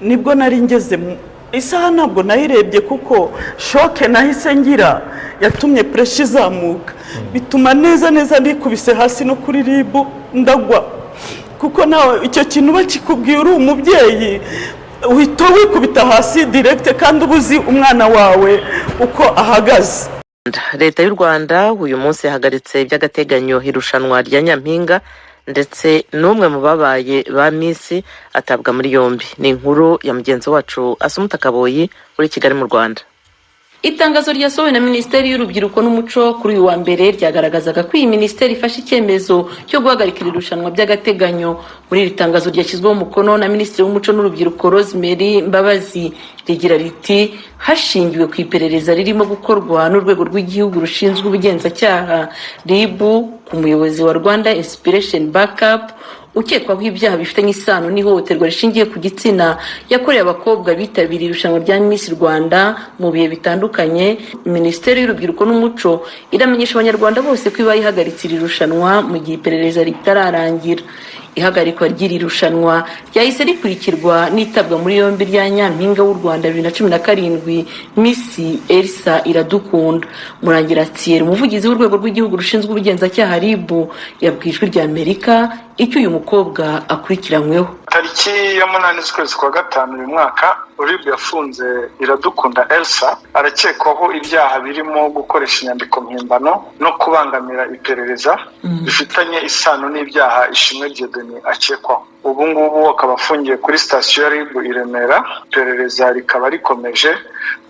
Nibwo nari ngeze isaha ntabwo nayirebye, kuko choc nahise ngira yatumye pressure izamuka, bituma neza neza nikubise hasi no kuri RIB ndagwa, kuko nawe icyo kintu bakikubwiye uri umubyeyi uhita wikubita hasi direct, kandi uba uzi umwana wawe uko ahagaze. Leta y'u Rwanda uyu munsi yahagaritse by'agateganyo irushanwa rya Nyampinga, ndetse n'umwe mu babaye ba Miss atabwa muri yombi. Ni inkuru ya mugenzi wacu Asumuta Kaboyi uri Kigali mu Rwanda. Itangazo ryasohowe na Minisiteri y'Urubyiruko n'Umuco kuri uyu wa mbere ryagaragazaga ko iyi minisiteri ifashe icyemezo cyo guhagarika iri rushanwa by'agateganyo. Muri iri tangazo ryashyizweho umukono na Minisitiri w'Umuco n'Urubyiruko Rosemary Mbabazi, rigira riti: "Hashingiwe ku iperereza ririmo gukorwa n'Urwego rw'Igihugu rushinzwe Ubugenzacyaha, RIB, ku muyobozi wa Rwanda Inspiration Backup ukekwaho ibyaha bifitanye isano n'ihohoterwa rishingiye ku gitsina yakorewe abakobwa bitabiriye irushanwa rya Miss Rwanda mu bihe bitandukanye, Minisiteri y'Urubyiruko n'Umuco iramenyesha Abanyarwanda bose ko iba ihagaritse iri rushanwa mu gihe iperereza ritararangira." Ihagarikwa ry'iri rushanwa ryahise rikurikirwa n'itabwa muri yombi rya Nyampinga w'u Rwanda 2017, Miss Elsa Iradukunda. Murangira Thierry, umuvugizi w'Urwego rw'Igihugu rushinzwe Ubugenzacyaha, RIB, yabwiye Ijwi rya Amerika icyo uyu mukobwa akurikiranyweho. Tariki ya 8 z'ukwezi kwa gatanu uyu mwaka, RIB yafunze Iradukunda Elsa. Arakekwaho ibyaha birimo gukoresha inyandiko mpimbano no kubangamira iperereza, bifitanye isano n'ibyaha Ishimwe Dieudonné akekwaho. Ubu ngubu akaba afungiye kuri sitasiyo ya RIB i Remera, iperereza rikaba rikomeje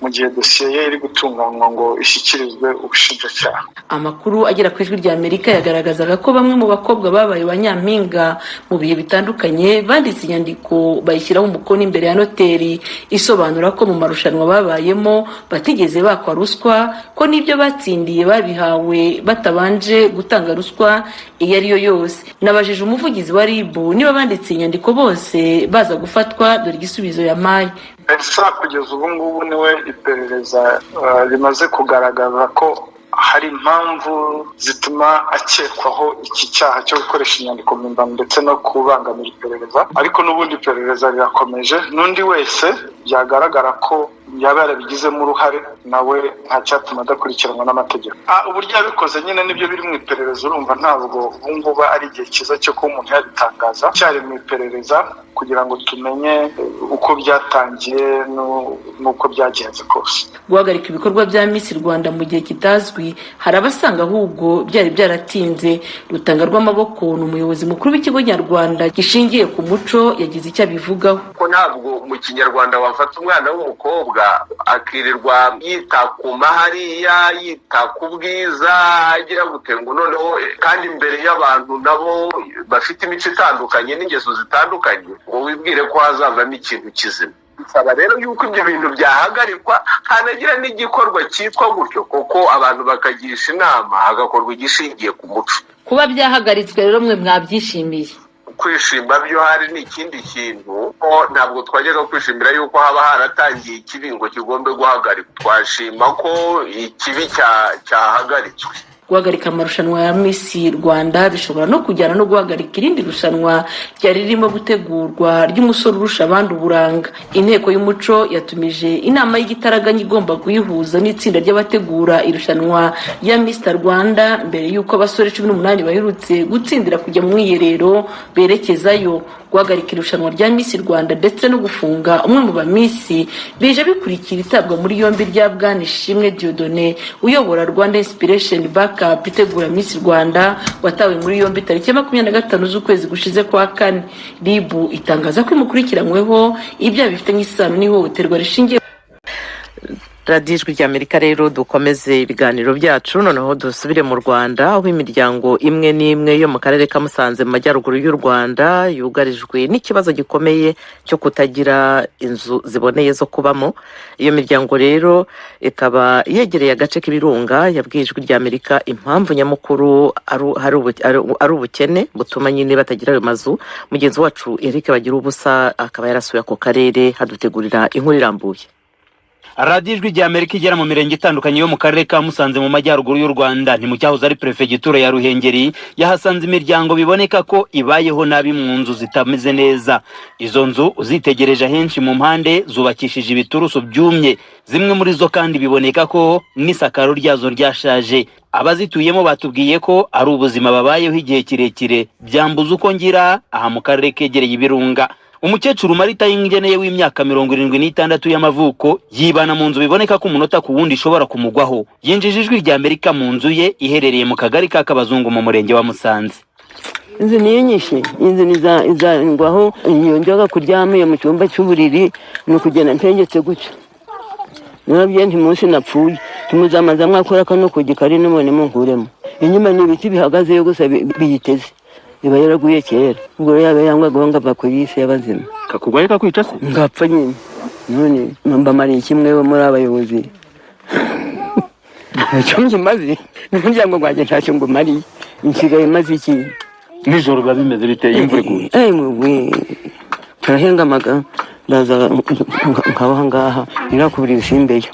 mu gihe dosiye ye iri gutunganywa ngo ishyikirizwe ubushinjacyaha. Amakuru agera ku Ijwi rya Amerika yagaragazaga ko bamwe mu bakobwa babaye ba nyampinga mu bihe bitandukanye banditse inyandiko bayishyiraho umukono imbere ya noteri, isobanura ko mu marushanwa babayemo batigeze bakwa ruswa, ko n'ibyo batsindiye babihawe batabanje gutanga ruswa iyo ari yo yose. Nabajije umuvugizi wa RIB niba banditse inyandiko bose baza gufatwa. Dore igisubizo yampaye. Elsa kugeza ubu ngubu niwe iperereza rimaze kugaragaza ko hari impamvu zituma akekwaho iki cyaha cyo gukoresha inyandiko mpimbano ndetse no kubangamira iperereza, ariko n'ubundi iperereza rirakomeje. N'undi wese byagaragara ko yaba yarabigizemo uruhare nawe nta cyatuma adakurikiranwa n'amategeko. Uburyo yabikoze nyine nibyo biri mu iperereza. Urumva ntabwo ubu ngubu ari igihe cyiza cyo kuba umuntu yabitangaza, cyari mu iperereza kugira ngo tumenye uko byatangiye n'uko byagenze kose. Guhagarika ibikorwa bya Miss Rwanda mu gihe kitazwi, hari abasanga ahubwo byari byaratinze. Rutanga rw'Amaboko ni umuyobozi mukuru w'Ikigo Nyarwanda gishingiye ku Muco, yagize icyo abivugaho. Ko ntabwo mu Kinyarwanda wafata umwana w'umukobwa akirirwa yita ku mahariya, yita ku bwiza, agira gute ngo noneho kandi imbere y'abantu nabo bafite imico itandukanye n'ingeso zitandukanye, ngo wibwire ko hazavamo ikintu kizima. Bisaba rero yuko ibyo bintu byahagarikwa, hanagira n'igikorwa cyitwa gutyo, kuko abantu bakagisha inama, hagakorwa igishingiye ku muco. Kuba byahagaritswe rero, mwe mwabyishimiye? Kwishima byo hari ni ikindi kintu, ko ntabwo twajyaga kwishimira yuko haba haratangiye ikibi ngo kigombe guhagarikwa. Twashima ko ikibi cyahagaritswe. Guhagarika amarushanwa ya Miss Rwanda bishobora no kujyana no guhagarika irindi rushanwa ryari ririmo gutegurwa ry'umusore urusha abandi uburanga. Inteko y'Umuco yatumije inama y'igitaraganya igomba kuyihuza n'itsinda ry'abategura irushanwa rya Mr Rwanda, mbere y'uko abasore 18 baherutse gutsindira kujya mu mwiherero berekezayo. Guhagarika irushanwa rya Miss Rwanda ndetse no gufunga umwe mu ba Miss bije bikurikira itabwa muri yombi rya Bwana Ishimwe Dieudonné uyobora Rwanda Inspiration Backup itegura Miss Rwanda, watawe muri yombi tariki ya 25 z'ukwezi gushize kwa kane. RIB itangaza ko imukurikiranyweho ibyaha bifitanye isano n'ihohoterwa rishingiye Radiyo Ijwi ry'Amerika. Rero dukomeze ibiganiro byacu, noneho dusubire mu Rwanda, aho imiryango imwe n'imwe yo mu karere ka Musanze mu majyaruguru y'u Rwanda yugarijwe n'ikibazo gikomeye cyo kutagira inzu ziboneye zo kubamo. Iyo miryango rero ikaba yegereye agace k'ibirunga. Yabwiye Ijwi ry'Amerika impamvu nyamukuru ari ubukene butuma nyine batagira ayo mazu. Mugenzi wacu Eric Bagira Ubusa akaba yarasuye ako karere, hadutegurira inkuru irambuye. Radiyo Ijwi rya Amerika igera mu mirenge itandukanye yo mu karere ka Musanze mu majyaruguru y'u Rwanda, ni mu cyahoze ari perefegitura ya Ruhengeri, yahasanze imiryango biboneka ko ibayeho nabi mu nzu zitameze neza. Izo nzu uzitegereje ahenshi mu mpande zubakishije ibiturusu byumye, zimwe muri zo kandi biboneka ko n'isakaro ryazo ryashaje. Abazituyemo batubwiye ko ari ubuzima babayeho igihe kirekire, byambuza uko ngira aha mu karere kegereye ibirunga. Umukecuru Marita Y'ingeneye w'imyaka 76 y'amavuko yibana mu nzu biboneka ko umunota ku wundi ishobora kumugwaho. Yinjije Ijwi rya Amerika mu nzu ye iherereye mu kagari ka Kabazungu mu murenge wa Musanze. Inzu niyo nyishe, inzu izangwaho. Iyo njyaga kuryama iyo mu cyumba cy'uburiri ni ukugenda ntengetse gutya. Narabwiye nti munsi napfuye ntimuzamaza mwakora kano kugi kari none munkuremo. Inyuma ni ibiti bihagazeyo gusa biyiteze, iba yaraguye kera. Ubwo rero yaba yangwagaho ngava ku isi y'abazima. Kakugwaye kakwica se? Ngapfa nyine. None mbamariye kimwe bo muri abayobozi? Ntacyo nkimaze n'umuryango wanjye, ntacyo ngumariye. Nsigaye maze iki? Nijoro biba bimeze bite iyo imvura iguye? Ewe, turahengamaga, ndaza nkabaha ngaha irakubura ibisimbeyo.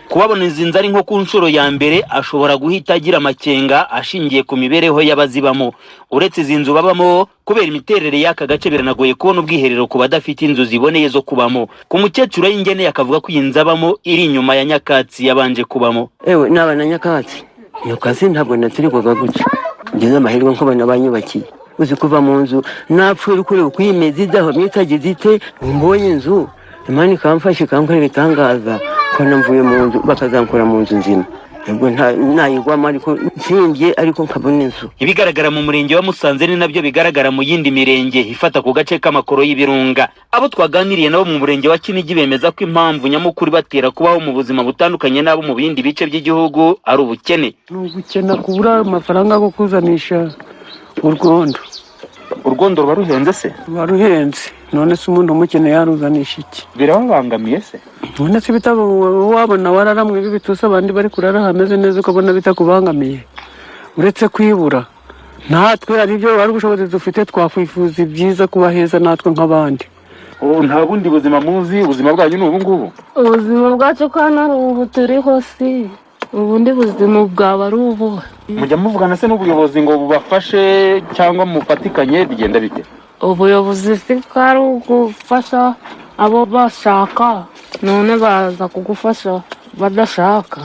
Kubabona izi nzu ari nko ku nshuro ya mbere ashobora guhita agira amakenga ashingiye ku mibereho y'abazibamo. Uretse izi nzu babamo, kubera imiterere y'aka gace biranagoye kubona ubwiherero ku badafite inzu ziboneye zo kubamo. Ku mukecuru y'ingeneye akavuga ko iyi nzu abamo iri inyuma ya nyakatsi yabanje kubamo. Ewe, naba na nyakatsi, nyakatsi ntabwo naturirwaga gutya. Ngize amahirwe nk'abana banyubakiye. Uzi kuva mu nzu napfuye, uri kureba uko imeze, idahomye, itagize ite, mbonye inzu, Imana ikamfasha ikankorera ibitangaza, nkabona mvuye mu nzu bakazankura mu nzu nzima. Ubwo nayigwamo ariko nsimbye, ariko nkabona inzu. Ibigaragara mu murenge wa Musanze ni nabyo bigaragara mu yindi mirenge ifata ku gace k'amakoro y'ibirunga. Abo twaganiriye nabo mu murenge wa Kinigi bemeza ko impamvu nyamukuru ibatera kubaho mu buzima butandukanye n'abo mu bindi bice by'igihugu ari ubukene. Ni ugukena, kubura amafaranga yo kuzanisha urwondo. Urwondo ruba ruhenze se? Ruba ruhenze. None se umuntu umukene yaruzanisha iki? Birababangamiye se? None se bitaba wabona wararamwe ibi bituse, abandi bari kurara hameze neza, ukabona bitakubangamiye? Uretse kwibura, natwe hari ibyo, hari ubushobozi dufite, twakwifuza ibyiza, kuba heza natwe nk'abandi. Nta bundi buzima muzi? Ubuzima bwanyu ni ubu ngubu? Ubuzima bwacu ko hano ari ubu turiho, si ubundi buzima bwaba ari ubuhe? Mujya muvugana se n'ubuyobozi ngo bubafashe cyangwa mufatikanye? Bigenda bite? Ubuyobozi si ko ari ugufasha abo bashaka? None baza kugufasha badashaka?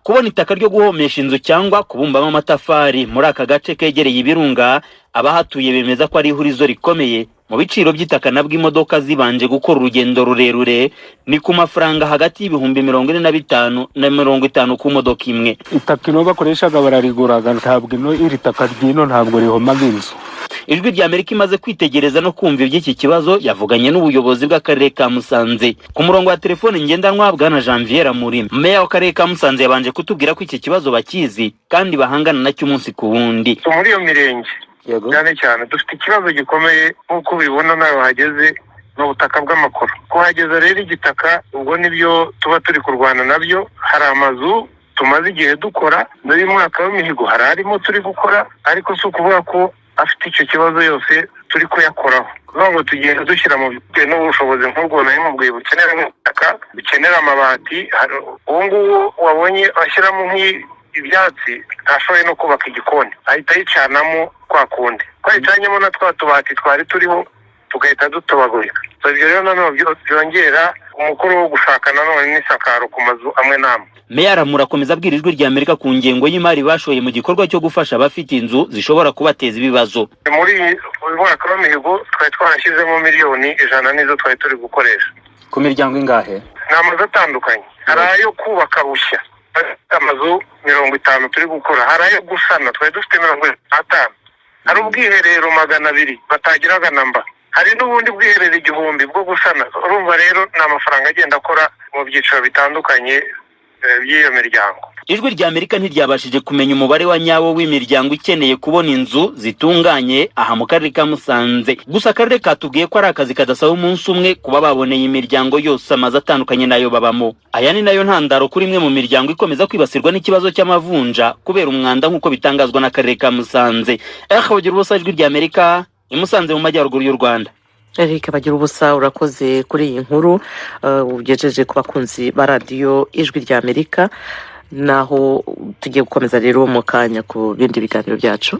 Kubona itaka ryo guhomesha inzu cyangwa kubumbamo amatafari muri aka gace kegereye ibirunga, abahatuye bemeza ko ari ihurizo rikomeye. Mu biciro by'itaka nabwo, imodoka zibanje gukora urugendo rurerure, ni ku mafaranga hagati y'45,000 na 50 ku modoka imwe. Itaka ino bakoreshaga barariguraga, ntabwo ino iri taka ry'ino ntabwo rihomaga inzu. Ijwi rya Amerika imaze kwitegereza no kumva iby'iki kibazo, yavuganye n'ubuyobozi bw'akarere ka Musanze ku murongo wa telefone ngendanwa. Bwana Janvier Amuri, meya w'akarere ka Musanze, yabanje kutubwira ko iki kibazo bakizi kandi bahangana nacyo umunsi ku wundi. Muri iyo mirenge cyane cyane dufite ikibazo gikomeye nk'uko ubibona nawe wahageze, ni ubutaka bw'amakoro. Kuhageza rero igitaka, ubwo nibyo tuba turi kurwana nabyo. Hari amazu tumaze igihe dukora muri uyu mwaka w'imihigo, hari arimo turi gukora, ariko si ukuvuga ko afite icyo kibazo yose turi kuyakoraho. Kuvuga ngo tugenda dushyira mu bitewe n'ubushobozi nk'ubwo nari mubwiye, bukenera ubutaka, bukenera amabati. Ubu ngubu wabonye ashyiramo ibyatsi, ntashoboye no kubaka igikoni, ahita ayicanamo kwa kundi ko ayicanyemo na twa tubati twari turiho tugahita dutobagurika. Ibyo rero nanone byongera umukoro wo gushaka nanone n'isakaro ku mazu amwe n'amwe. Meya Aramura akomeza abwira Ijwi rya Amerika ku ngengo y'imari bashoye mu gikorwa cyo gufasha abafite inzu zishobora kubateza ibibazo. Muri uyu mwaka w'imihigo twari twarashyizemo miliyoni 100, nizo twari turi gukoresha. Ku miryango ingahe? Ni amazu atandukanye. Hari ayo kubaka bushya, amazu 50 turi gukora. Hari ayo gusana, twari dufite 55. Hari ubwiherero 200 batagiraga namba, hari n'ubundi bwiherero 1000 bwo gusana. Urumva rero ni amafaranga agenda akora mu byiciro bitandukanye by'iyo miryango. Ijwi rya Amerika ntiryabashije kumenya umubare wa nyawo w'imiryango ikeneye kubona inzu zitunganye aha mu karere ka Musanze. Gusa akarere katubwiye ko ari akazi kadasaba umunsi umwe kuba baboneye imiryango yose amazu atandukanye nayo babamo. Aya ni nayo ntandaro kuri imwe mu miryango ikomeza kwibasirwa n'ikibazo cy'amavunja kubera umwanda, nk'uko bitangazwa n'akarere ka Musanze. Bagira ubusa, Ijwi rya Amerika, i Musanze mu majyaruguru y'u Rwanda. Eric bagira ubusa, urakoze kuri iyi nkuru ugejeje ku bakunzi ba Radiyo Ijwi rya Amerika. Naho tugiye gukomeza rero mu kanya ku bindi biganiro byacu.